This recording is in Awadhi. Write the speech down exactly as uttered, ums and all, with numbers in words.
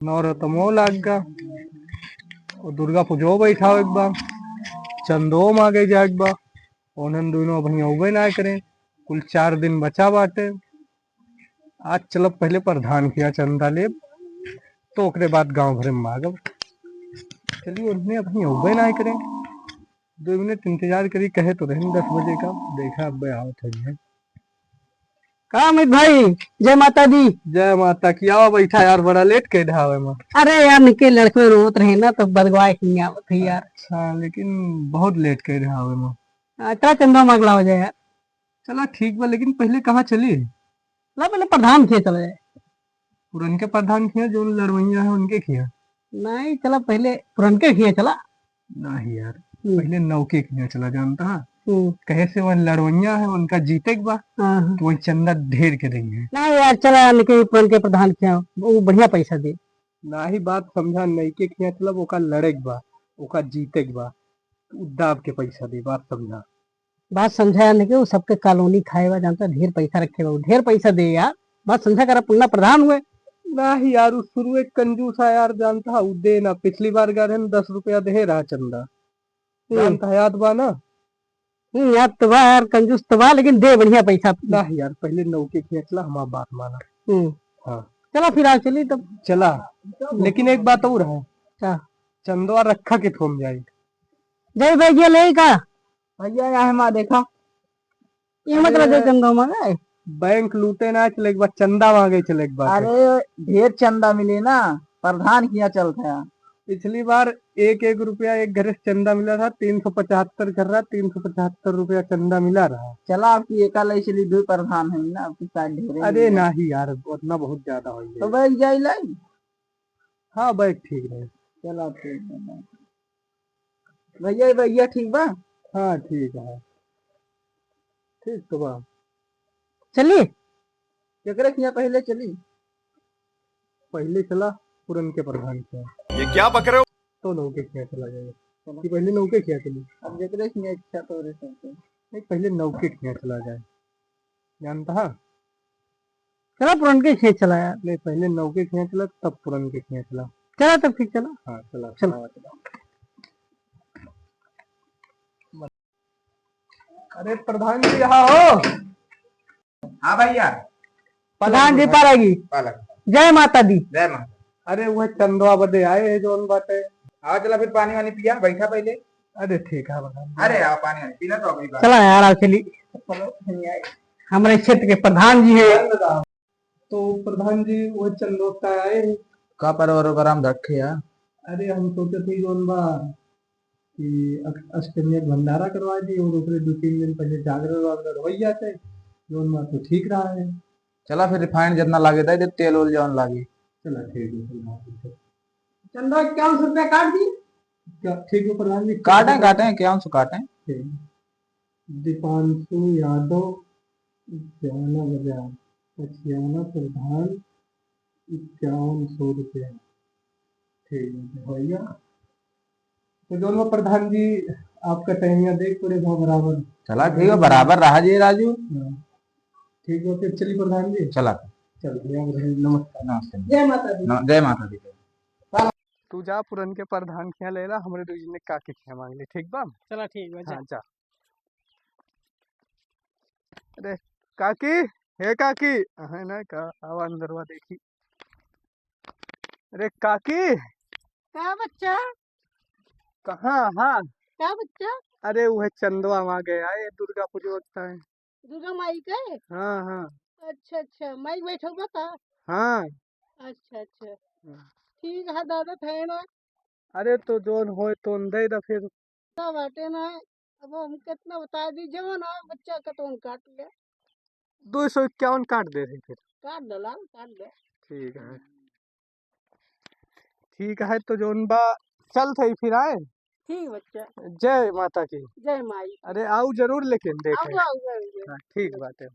नवरतमो लाग गा, और दुर्गा पूजो बैठावे के बा, चंदो मांगे जाए के बा, उन्हन दुनो अबहीं अउबे ना करें, कुल चार दिन बचा बाटे। आज चलब पहले प्रधान किया चंदा लेब, तो ओकरे बाद गांव भरे में मांगब। चलिए, उन्हने अबहीं अउबे ना करें, दो मिनट इंतजार करी, कहे तो रहन दस बजे का, देखा अब्बे आवत है। का अमित भाई, जय माता दी। जय माता की। आवा बैठा यार, बड़ा लेट कर रहा है माँ। अरे यार, निके लड़के रोत रहे ना, तो बदगवाए के नहीं आवत है यार। अच्छा, लेकिन बहुत लेट कर रहा है माँ। हाँ, चला चंदा मांग लावा जाए यार। चला ठीक बा, लेकिन पहले कहाँ चली? ला, पहले प्रधान किया चला जाए। पुरनके प्रधान किया, जो लड़वैया है उनके किया। नहीं, चला पहले पुरनके किया चला। नहीं यार, हम्म। पहले नौके किया चला, जानता है? हम्म। कहे से वह लड़वैया है, उनका जीते के बा, हाँ, हाँ। तो वही चंदा ढेर के देंगे। नहीं यार, चला यार, लेकिन पुरनके प्रधान किया, वो बढ़िया पैसा दे। नाही, बात समझा, नौके किया चला, ओका लड़े के बा, ओका जीते के बा, तू दाब के पैसा दे, बात समझा। बात समझा यार, नहीं कि वो सबके कॉलोनी खाए बा, जानता, ढेर पैसा रखे बा, ढेर पैसा दे यार, बात समझा करा, पुन्ना प्रधान हुए। नाही यार, उ शुरुए कंजूस है यार, जानता, उ दे ना, पिछली बार गए रहे न, दस रुपया दे रहा चंदा, हम्म। जानता, याद बा ना? हम्म, याद तो बा यार, कंजूस तो बा, लेकिन दे बढ़िया पैसा। नाही यार, पहले नौके खींच ला, हमार बात माना। हम्म। हाँ। चला फिर, आ चली तब। चला, लेकिन एक बात और है। का? चंदवा रखा के थोम जाए। जय भैया, ले का? भैया, यहाँ है माँ, देखा। ये मतलब अरे, जय चंदा मांगे। बैंक लूटे ना चले एक बार, चंदा मांगे चले एक बार। अरे, ढेर चंदा मिले ना, प्रधान किया चलता है। पिछली बार एक एक रुपया एक घरे से चंदा मिला था, तीन सौ पचहत्तर घर रहा, तीन सौ पचहत्तर रुपया चंदा मिला रहा। चला, आपकी एका लाई चली, दो प्रधान है ना, आपकी साथ ढेरे अरे मिले। नाही यार, उतना बहुत ज्यादा हो गया। तो बैंक जाई लाई। हाँ, बैंक ठीक रहे। चला, ठीक है। भैया, भैया, ठीक बा? हाँ, ठीक है। ठीक तो बा। चली? केकरे किया पहले चली? पहले चला पुरनके प्रधान किया। ये क्या बक रहे हो? तो नौके किया चला जाए। चलो। कि पहले नौके किया चली? अब जेकरे किया इच्छा तो रे सब। नहीं, पहले नौके किया चला जाए। जानता है? चला पुरनके खींच चला यार। नहीं, पहले नौके खींच चला, तब पुरनके खींच चला। चला तब ठीक चला। हाँ, चला, चल। चला, चला। अरे प्रधान जी, यहाँ हो। हाँ भैया। प्रधान जी, पालागी। पालागी। जय माता दी। जय माता। अरे वह चंदवा बदे आए हैं जौन बाटे। हाँ, चला फिर पानी वानी पिया, बैठा पहले। अरे ठीक है प्रधान जी। अरे आओ, पानी वानी पीना तो अभी बात। चला यार, आओ चली। चलो, नहीं आए। हमारे क्षेत्र के प्रधान जी है। तो प्रधान जी, वो चंदो का आए हैं। का परवर वरवर हम रखे यार? अरे हम सोचे थे जौन बा कि अक-, अष्टमी के भंडारा करवा दी और ओकरे दो तीन दिन पहले जागरण वागरण हो जाते, जौन बा तो ठीक रहा है। चला फिर रिफाइंड जितना लागे दे दे, तेल उल जौन लागे। चला ठीक है, चला ठीक है। चंदा इक्यावन सौ रुपया काट दी। क्या ठीक है प्रधान जी? काटे, काटे, इक्यावन सौ काटे। ठीक। दीपांशु यादव, इक्यावन हजार, पचियाना प्रधान, इक्यावन सौ रुपया। ठीक है भैया। तो जौन बा प्रधान जी, आपका टाइम यहाँ देख पड़े बा बराबर। चला ठीक है, बराबर रहा जी राजू। हाँ। ठीक बा, फिर चली प्रधान जी। चला। चल भैया, नमस्कार। नमस्ते। जय माता दी। न-, जय माता दी। तू जा पुरनके प्रधान खिया लेला, हमरे दू जने काकी खिया मांग ले, ठीक बा? चला ठीक बा, जा। हाँ, जा। अरे काकी, हे काकी, अहे ना का, आवा अंदरवा देखी। अरे काकी। का बच्चा? कहाँ, हाँ? का बच्चा? अरे उहे चंदवा मांगे आए, दुर्गा पूजा होता है। दुर्गा माई के? हाँ, हाँ। अच्छा, अच्छा, माई बैठल बा का? हाँ। अच्छा, अच्छा। हाँ। ठीक है दादा, थे ना। अरे तो जौन होए तौन दे दा फिर। का बाटे ना, अब हम कितना बता दी, जवन आवे बच्चा का तौन काट ले। दो सौ इक्यावन काट दे रही फिर। काट दे लाल, काट दे। ठीक है, ठीक है, तो जौन बा चल थे फिर आए। ठीक बच्चा। जय माता की। जय माई। अरे आऊ जरूर लेकिन देखे। आऊ, आऊ, आऊ, आऊ। हाँ, ठीक बाटे।